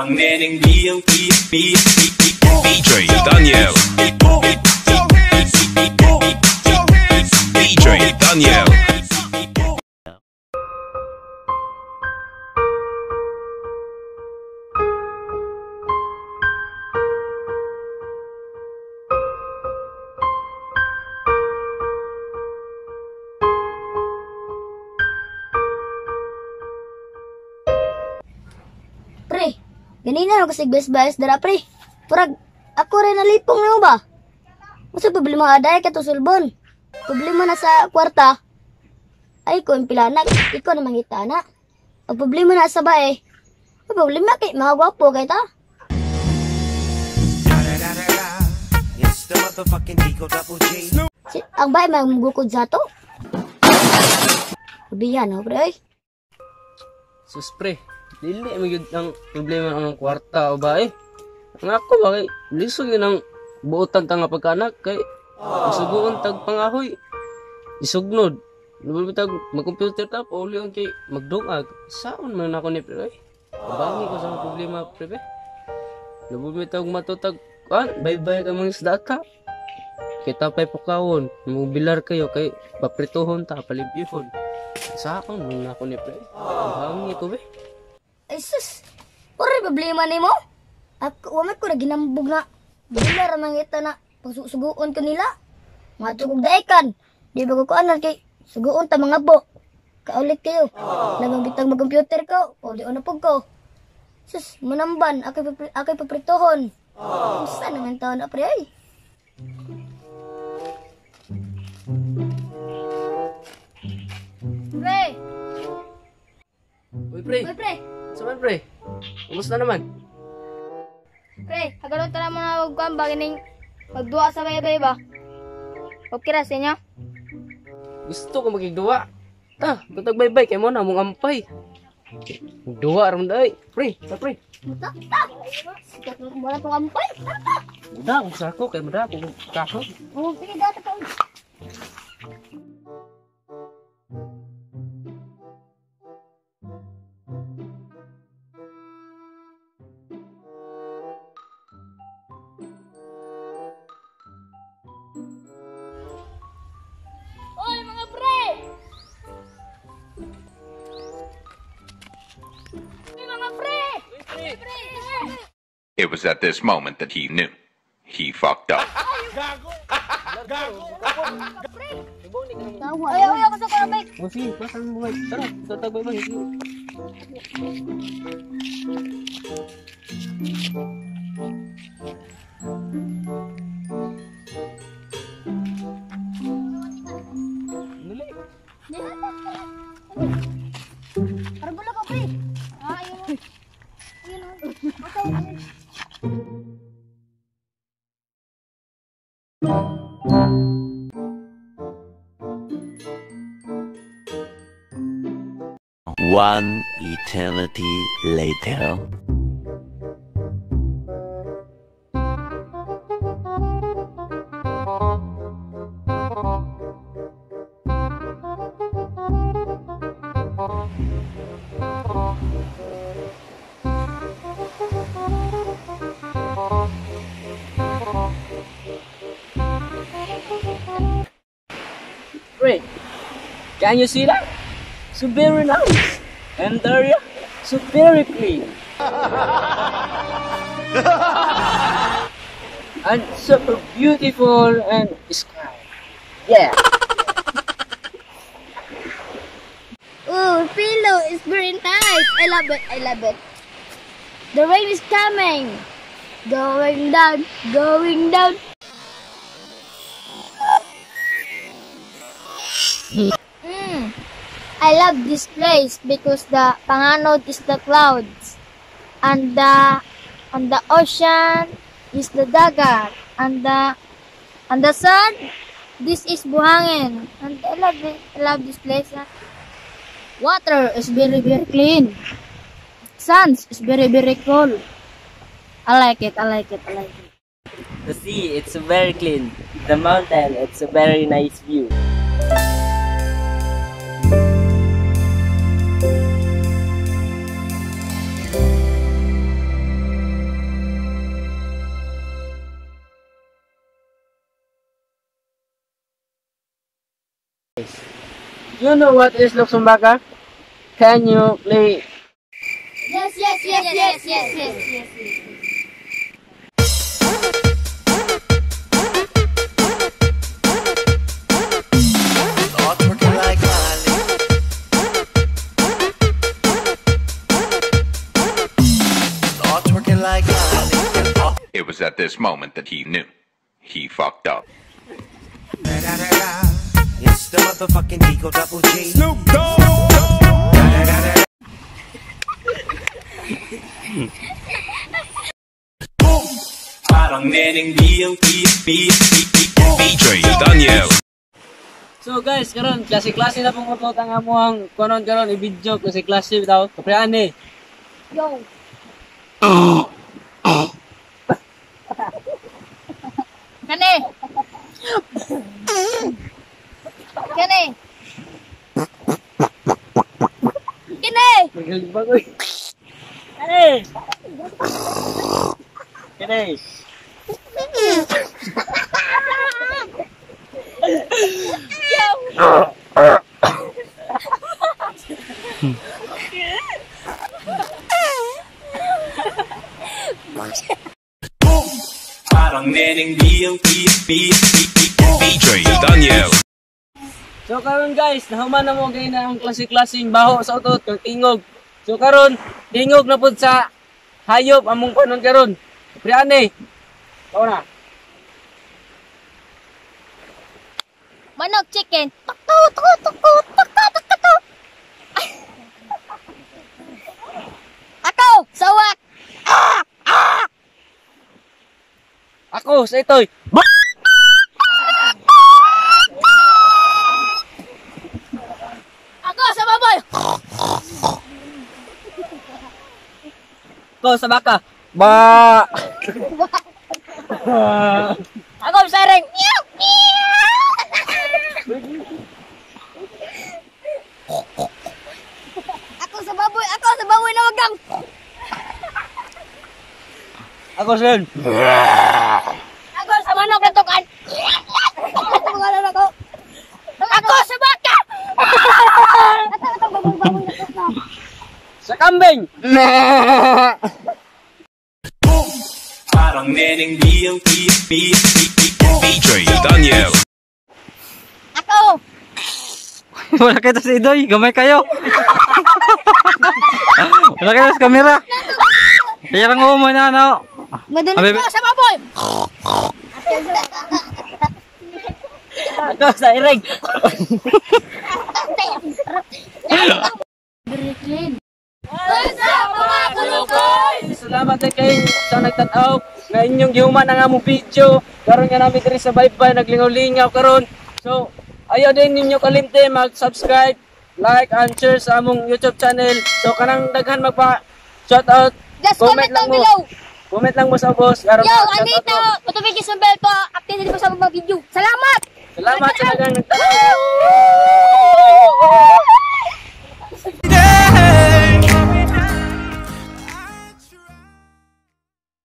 Ang neneng B ang P P P P. DJ Daniel. DJ Daniel. Pre, ganina ako sig best bias dara, pre. Purag ako rin nalipong nimo ba? Unsa problema aday ka to sulbon? Problema na sa kwarta. Ay ko impilana, ikaw na mangita na. Ang problema na sa bae. Ang problema kay mga gwapo kay ta. It's the motherfucking Digo Double G. Si, ang bae magmugukod sa to. Sabihan, oh, pre. Oy. Sus pre, dili man gyud ang problema ang kwarta o ba eh. Ang ako ba kay lisod gyud ang buotan ta nga pagkaanak kay suguon tag pangahoy. Isugnod. Lubol tag mag-computer ta paulion kay magdungag. Saon man ako ni pre oy. Kabangi ko sa problema pre be. Lubol mi tag matutag kuan, bye-bye ka mga isda ta. Kita pa'y pukawon, mubilar kayo kay paprituhon ta palibyuhon. Saon man ako ni pre. Kabangi ko be. Ay sus, ori problema nimo? Ako, wa man ko na ginambog na. Dili ra mangita na pagsusuguon ko nila. Mga tugog daekan. Di ba ko kuanan kay suguon ta mga bo. Kaulit kayo. Lagang bitag mag-computer ko, o di na pug ko. Sus, manamban, ako'y paprituhon. Unsa naman taon na pre ay? Pre! Uy pre, Uy pre! saman pre? Kumusta naman? Pre, hagaron ta na mo na og kuan ba kining magduwa sa baybay ba? Okay ra sa inyo? Gusto ko magigduwa. Ta, batag baybay kay mo na mong ampay. Magduwa ra man day. Pre, ta pre. Ta, ta! Sikat mo wala tong ampay. Ta, ta! Muda akong sako kay muda akong kahon. Oh, sige data ka. Oy mga pre! Oy mga pre! Pre! It was at this moment that he knew. He fucked up. Ay, ay, ako sa karabay. Oh, sige, basta mo bay. Tara, tatag baybay. Dali. Parang gulo ko, pre. Ah, ayun. Ayun, oh. Okay. One eternity later. Pre, can you see that? So very nice. And the area, so very clean. And super beautiful and sky. Yeah. Oh, pillow is very nice. I love it. I love it. The rain is coming. Going down, going down. I love this place because the panganod is the clouds, and the ocean is the dagat, and the sun, this is buhangin. And I love it. I love this place. Water is very very clean. Sun is very very cool. I like it. I like it. I like it. The sea, it's very clean. The mountain, it's a very nice view. You know what is luksong baka? Can you play? Yes. All twerking like Miley. All twerking like Miley. It was at this moment that he knew. He fucked up. It's the motherfucking Eagle Double G. Snoop Dogg. Parang Neneng B ang P P P P DJ Daniel. So guys, karon klase-klase na pong utot ang amuang kunon karon i-video klase-klase bitaw. Kaprean eh. Yo. Kani. Kani. Kani. Magaling ba ko? Kani. Kani. Parang Neneng B ang P P P P DJ Daniel. So karon guys, nahuman na mo gay na ang klase-klaseng baho sa utot kang tingog. So karon, tingog na pud sa hayop among panon karon. Kaprean eh. Tao na. Manok chicken. Tok tok tok tok tok tok tok tok. Ako, sawak. Ako sa itoy. Ako sa baboy. Ako sa baka. Ba. Ako sa ring. Meow meow. Ako sa baboy, ako sa baboy na wagang. Ako sa Ako sa manok na tukan. Pangalan ako. Ako sa baka. Ato atong baboy baboy na tukan. Sa kambing. Parang Neneng B ang P P P P DJ Daniel. Ako. Wala kita si Idoy, gamay kayo. Wala kayo sa kamera. Kaya lang mo na ano. Madali Abe, Ako sa baboy. Ako sa iring. What's up mga kulukoy? Salamat din kayo sa nagtanaw nga inyong gihuman ang among video. Karon nga namin diri sa Baybay naglingaw-lingaw karon. So, ayaw din ninyo kalimte mag-subscribe, like and share sa among YouTube channel. So kanang daghan magpa shout out. Just comment lang down mo. below. Comment lang mo sa boss. Aron Yo, ma-shout out andito. mo. Notification bell ko. Updated mo sa mga video. Salamat. Salamat sa daghang nagtanaw.